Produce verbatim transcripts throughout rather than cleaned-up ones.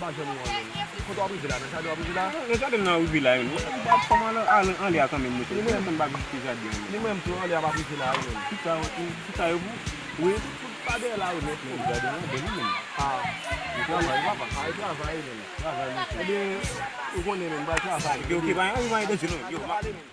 Kote w ap rive la? Nan jaden w ap rive la? Nan jaden m nan rive la, menm. Ou pa fè m anlè, anlè a kanmenm, mesye. Li menm, m pa vizite jaden an, menm. Li menm tou, anlè a p ap rive la, menm. Kisa, kisa yo pou? Wi, tout, tout pa dèyè la, wi, menm. Menm jaden an bèl, wi, menm. Ah, li travay, papa. Ah, li travay, menm. Travay, mesye. Ebyen, ou konnen, menm, m pral travay. Ok, ok, pa gen, pa gen danje, non. Yo, m ap ale, menm.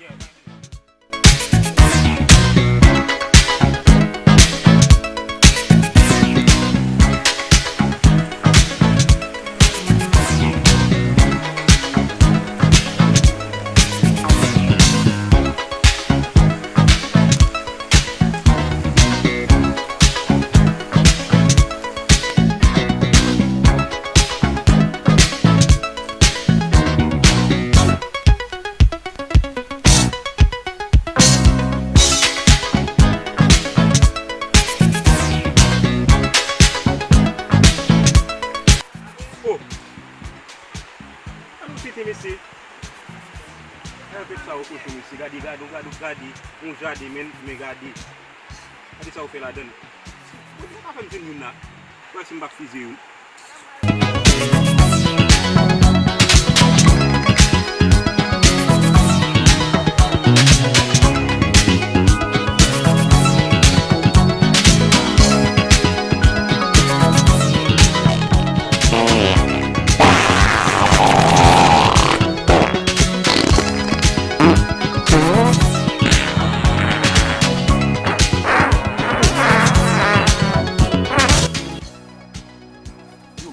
Oh! Gade yon tete, mesye. Gade yon pèp sa yo kochon, mesye. Gade, gade, gade, gade. Yon jaden, men, men gade. Gade sa yo fè ladan l. Mwen, sa pa fè m jwenn youn la. Wè si m p ap fize youn. Yo.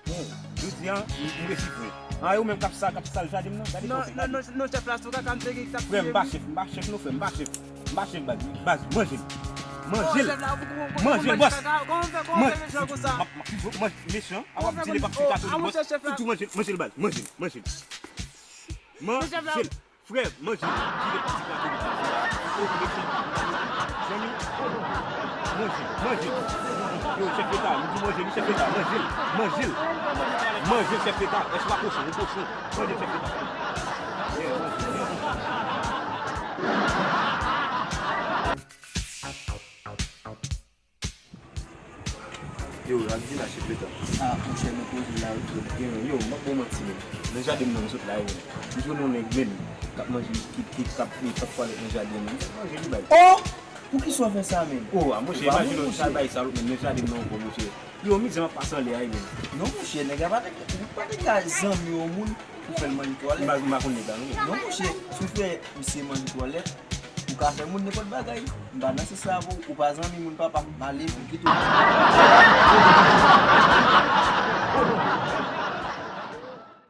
Bon, jodi a, m, m resi fre. A, e ou menm k ap sa, k ap sal jaden m nan? Gade sa w fè, gade. Non, non, non, chèf la, sou kaka m te gen k t ap tiye m. Frè, m pa chèf, m pa chèf non, frè, m pa chèf. M pa chèf, baz, baz, manje m. Manje l. Manje l. Manje l, bòs. Manje, manje, manje, mechan. A, w ap di l e p ap fè kato li, bòs. Ou di manje l, manje l, baz, manje l, manje l. Manje l. Frè, manje, m di l e pati plato li. Zanmi, manje, manje. Yo, chèf leta, li di manje, li chèf leta, manje l, manje l. Manje l, chèf leta, èske w pa kochon, ou kochon. Manje l, chèf leta. Yeah, manje, manje. Yo, Abdina, chèf leta. Ah, monchè, nou poze la, wi, tout gen, yo, m ap ba w manti, menm. Nan jaden m nan, m sot la, yo. M jwenn yon nèg, menm, k ap manje, ki, ki, k ap, k ap twalèt nan jaden m nan. M fè manje li bay. Oh! Poukisa w fè sa, menm? Oh, a, monchè, imajine w, sa bay sa, menm, nan jaden m nan ankò, monchè. Yo, mizè m ap pase anlè a, wi, menm. Non, monchè, nèg la pa te, ou pa te ka zanmi yon moun pou fè l manje twalèt. M pa, m pa konn nèg la, non. Non, monchè, si w fè misye manje twalèt, ou ka fè moun nenpòt bagay. M pa nan sans sa avè w, ou pa zanmi moun, papa. M ale, m kite w.